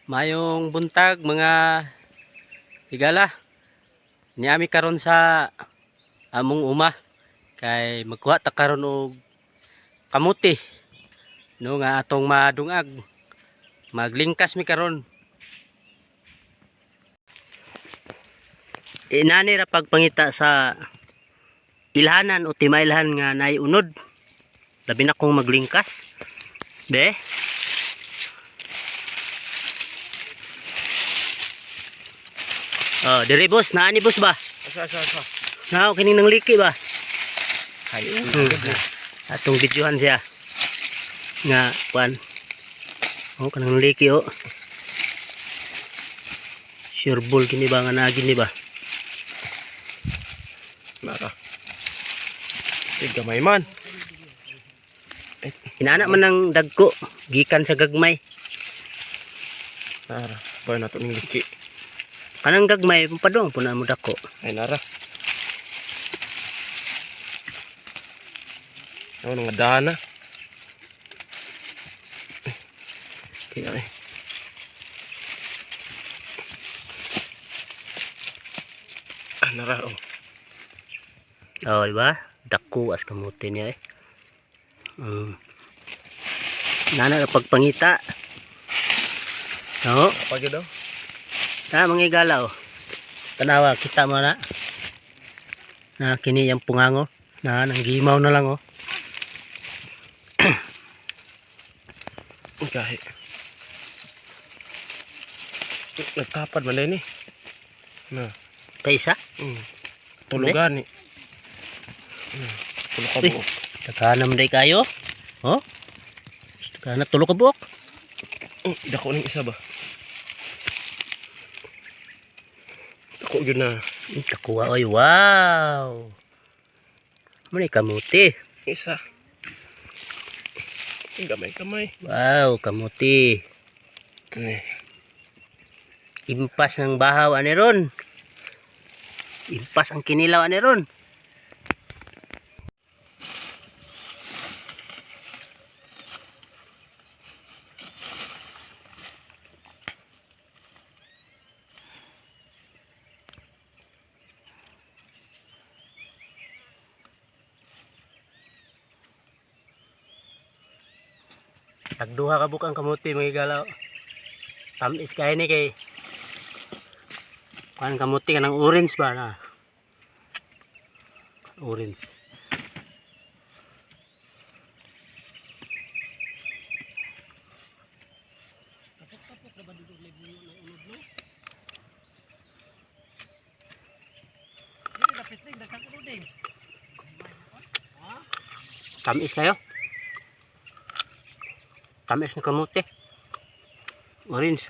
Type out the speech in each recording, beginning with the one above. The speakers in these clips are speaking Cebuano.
Mayong buntag, mga higala. Niami karon sa among uma kay magkuha ta karon og kamuti no nga atong madungag. Maglingkas mi karon. Inani ra pagpangita sa ilhanan o timailhan nga naay unod. Labi na kung maglingkas. Be. Oh, dire boss, naa ni boss ba? Asa, asa, asa. Naa kining nang liki ba? Ay, Atong videohan siya. Nga kuan. Oh, kanang liki oh. Sure ball kini ba nga naa gini ba? Nara. Ay, gamay man. Inana man ang dagko gikan sa gagmay. Nara. Boy na to ning liki. Kanang gagmay padung po na mo dako. Ay, nara. Ano nga dana? Kaya ay. Ah, nara oh. Oh, di ba? Dako as kamote niya eh. Nana na pagpangita. Oh, Apa gyud oh? ta mga igala oh. Tanawa kita mo na. Na kini yung pungango. Na nang gimaw na lang oh. Ang gahi. Nagtapad man din eh. Na. Kaysa Tulugan ni. Tulog ka Uy. buok. Takanam day kayo. Oh. Takana tulo ka buok. Dako ning isa ba? Dako gyud na. Kakuha oy. Wow. Mo ni kamote. Isa. Gamay kamay. Wow, kamote. Eh, Impas ng bahaw ani ron. Impas ang kinilaw ani ron. Tagduha ka bukang kamote, mga igalaw. Tamis kayo ni kay kuan kamote ka ng orange ba na? Orange. Tamis kayo. Tamis ng kamote. Orange.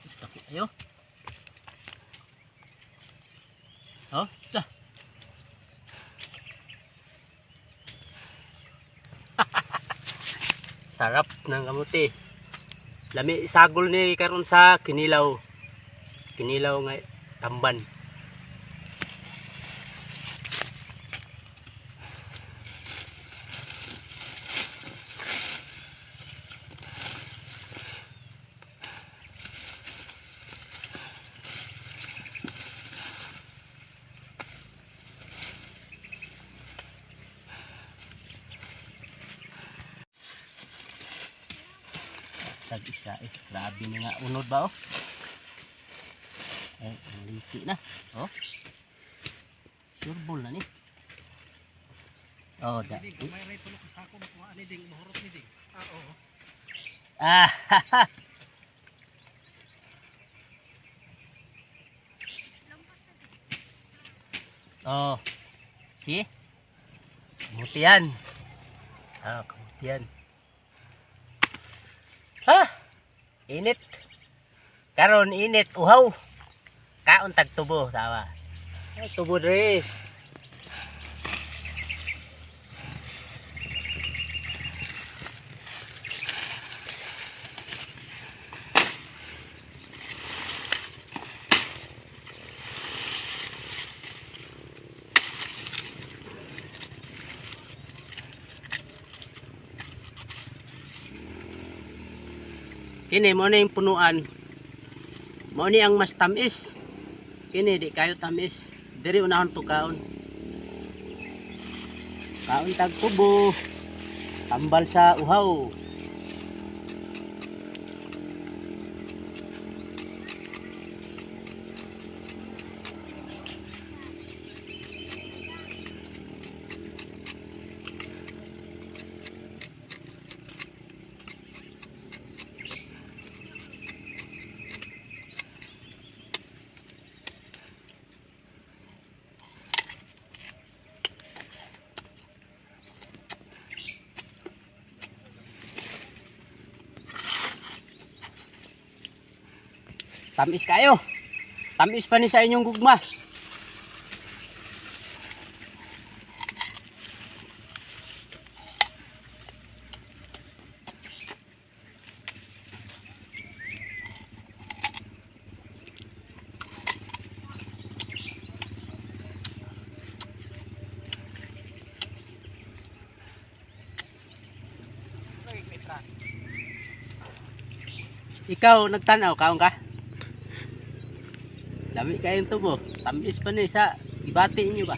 Gusto ko kayo. Oh, ito. Sarap ng kamote. Lami sagol ni karon sa kinilaw. Kinilaw nga tamban. Tag isa eh. Grabe na nga unod ba oh. Eh, ang liki na. Oh. Sure ball na ni. Oh, da. Ah, oh. See? Kamuti yan. Ah, kamuti yan. Ha? Init. Karon init, uhaw. Kaon tag tubo, tawa. Ay, tubo dre. Kini mo na yung punuan. Mao ni ang mas tamis. Kini di kayo tamis. Diri unahon to kaon. Kaon tag tubo. Tambal sa uhaw. Tamis kayo. Tamis pa ni sa inyong gugma. Ikaw nagtanaw kaon ka? Dami kayong tubo. Tamis pa ni sa ibati inyo ba?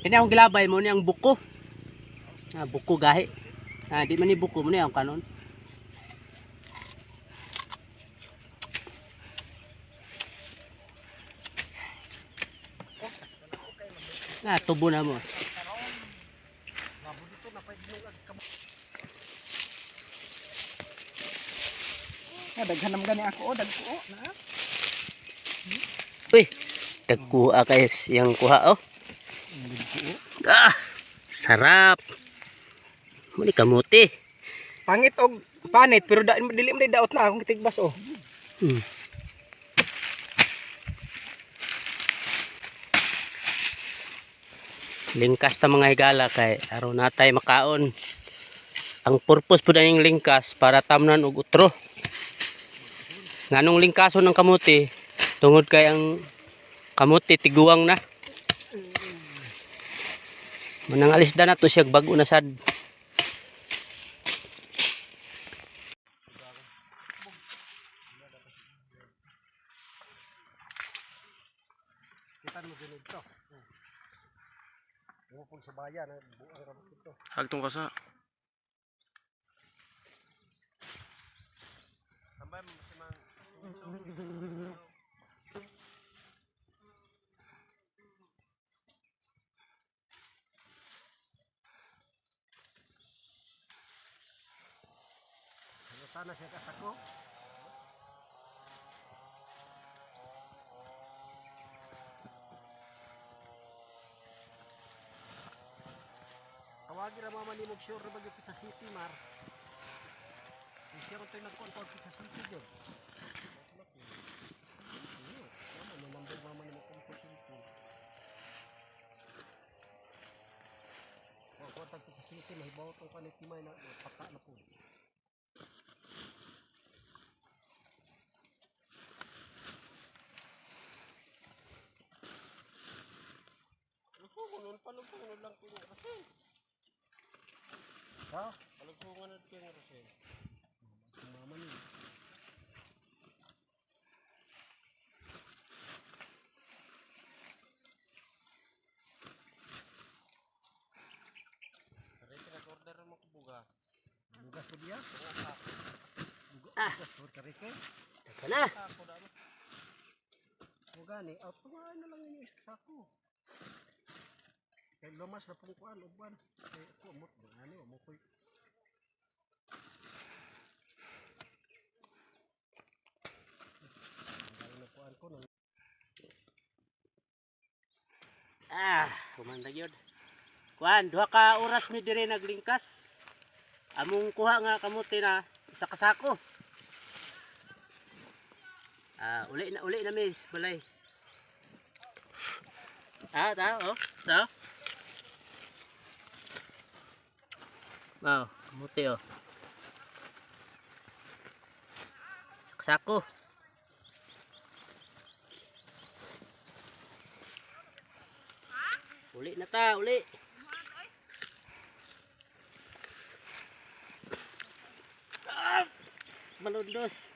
Kini akong gilabay mo ni ang buko. Ah, buko gahi. Ah, di man ni buko mo ni ang kanon. Ah, tubo na mo. Ah, daghan naman gani ako, oh, dagko na. Uy, nagkuha kayo siyang kuha oh. Ah, sarap. Muli kamote. Pangit og panit pero da, dili man daot na akong kitigbas oh. Lingkas ta mga higala kay aron natay makaon. Ang purpose po ning lingkas para tamnan og utro. Nganong lingkason ang kamote tungod kay ang kamote tiguang na. Manang alis da na to siya bag-o na sad. Kita mo ginid to. Mo sa bayan, buang ra ito. Hagtong ka sa. Sana siya kasako. Tawagin ra mama nimo sure ra ba gyud sa city mar. Sure to'y nagkuan sa city gyud. Mama number mama nimo kung sa city. Wa ko sa city mahibaw tong kanit timay na paka na po. Ha? Palugsungan na kayong Rosel. Mama ni. Sarili nag-order mo ko buga. Bugas ko diya. Ah. Bugas ko karike. Teka na. O gani, out pa nga na lang inyo isa sako. Kay lumas na pong kuan uban. Kay ako mo ani mo koy. Ang na kuan ko nang Ah, kumanda gyud. Kuan, duha ka oras mi dire naglingkas. Among kuha nga kamote na isa ka sako. Ah, uli na mi balay. Ah, ta oh, ta. Wow, kamote oh. Isa ka sako. Uli na ta, uli. Malundos.